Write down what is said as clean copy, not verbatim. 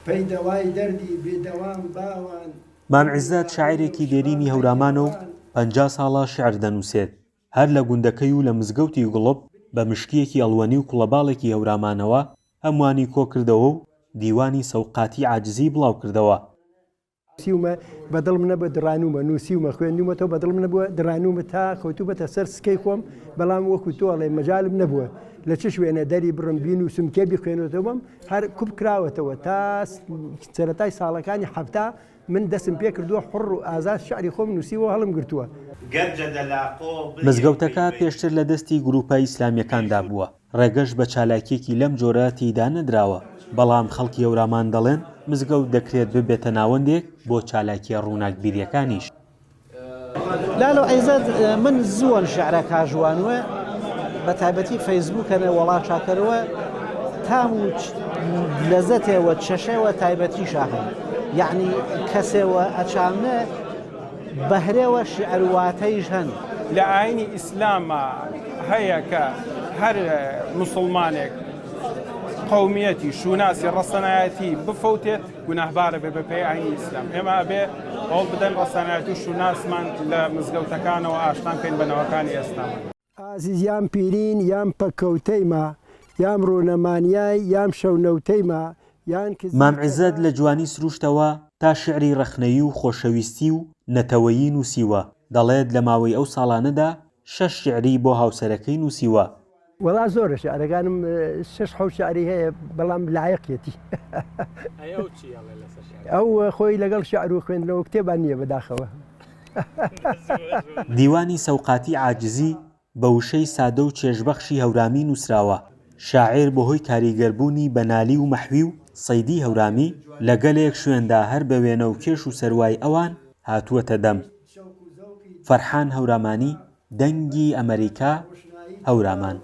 پەی دەوای دەردی بێ دەوام باوان. مام عیزەت شاعیرێکی دێرینی هەورامانە و 50 ساڵە شیعر دەنووسێت. هەر لە گوندەکەی و لە مزگەوتی گوڵپ بە مشکییەکی ئەڵوەنی و کوڵەباڵێکی هەورامانەوە هەمووانی کۆکردەوە و دیوانی سەوقاتی عاجزی بڵاوکردەوە. نووسیومە بە دڵم نەبووە دڕانوومە، نووسیومە، خوێندوومەتەوە بە دڵم نەبووە دڕانوومە تا خەوتوومەتە سەر سکەی خۆم، بەڵام وەکوو تۆ ئەڵێی مەجالم نەبووە لە چ شوێنێ دەری بڕم بینووسم کێ بیخوێنێتەوەم هەر کوپ کراوەتەوە تا سەرەتای ساڵەکانی 70 من دەستم پێ کردووە حوڕ و ئازاد شعری خۆم نووسیوە و هەڵم گرتووە. مزگەوتەکە پێشتر لە دەستی گرووپە ئیسلامییەکاندا بووە، ڕێگەش بە چالاکییەکی لەم جۆرە تێیدا نەدراوە، بەڵام خەڵکی هەورامان دەڵێن مزگەوت دەکرێت ببێتە ناوەندێک بۆ چالاکییە ڕووناکبیرییەکانیش. لالۆ عیزەت من زووەن شعرە کاژوانوە بە تایبەتی فەیسبووکەنە وەڵا چاکەرەوە تام و لەزەتێوە چەشێوە تایبەتی شاهن یعنی کەسێوە ئەچامنە بەهرێوە شعر واتەیش هەن. لە ئاینی ئیسلاما هەیە کە هەر موسڵمانێک قەومیەتی، شوناسی، ڕەسەنایەتی بفەوتێت گوناهبارە بێ بەپێی ئاینی ئیسلام. ئێمە ئەبێ هەوڵ بدەن ڕەسەنایەتی و شوناسمان لە مزگەوتەکانەوە ئاشنا بکەین بە نەوەکانی ئێستامان. ئازیز یام پیرین یام پەککەوتەی ما یام ڕوونەمانیای یام شەونەوتەی ما یان کزی مام عیزەت کەزا. لە جوانی سروشتەوە تا شیعری ڕەخنەیی و خۆشەویستی و نەتەوەیی نووسیوە، دەڵێت لە ماوەی ئەو ساڵانەدا شەش شیعری بۆ هاوسەرەکەی نووسیوە. وەڵا زۆرە شعرەکانم شەش حەوت شعری هەیە بەڵام لایەقیەتی. ئەی ئەو چی ئەڵێ لەسەر شعر؟ ئەو خۆی لەگەڵ شعر و خوێندنەوە کتێبان نییە بەداخەوە. دیوانی سەوقاتی عاجزی بە وشەی سادە و چێژبەخشی هەورامی نووسراوە. شاعیر بەهۆی کاریگەربوونی بە نالی و مەحوی و سەیدی هەورامی، لە گەلێک شوێندا هەر بە وێنە و کێش و سەروای ئەوان هاتووەتە دەم. فەرحان هەورامانی، دەنگی ئەمەریکا، هەورامان.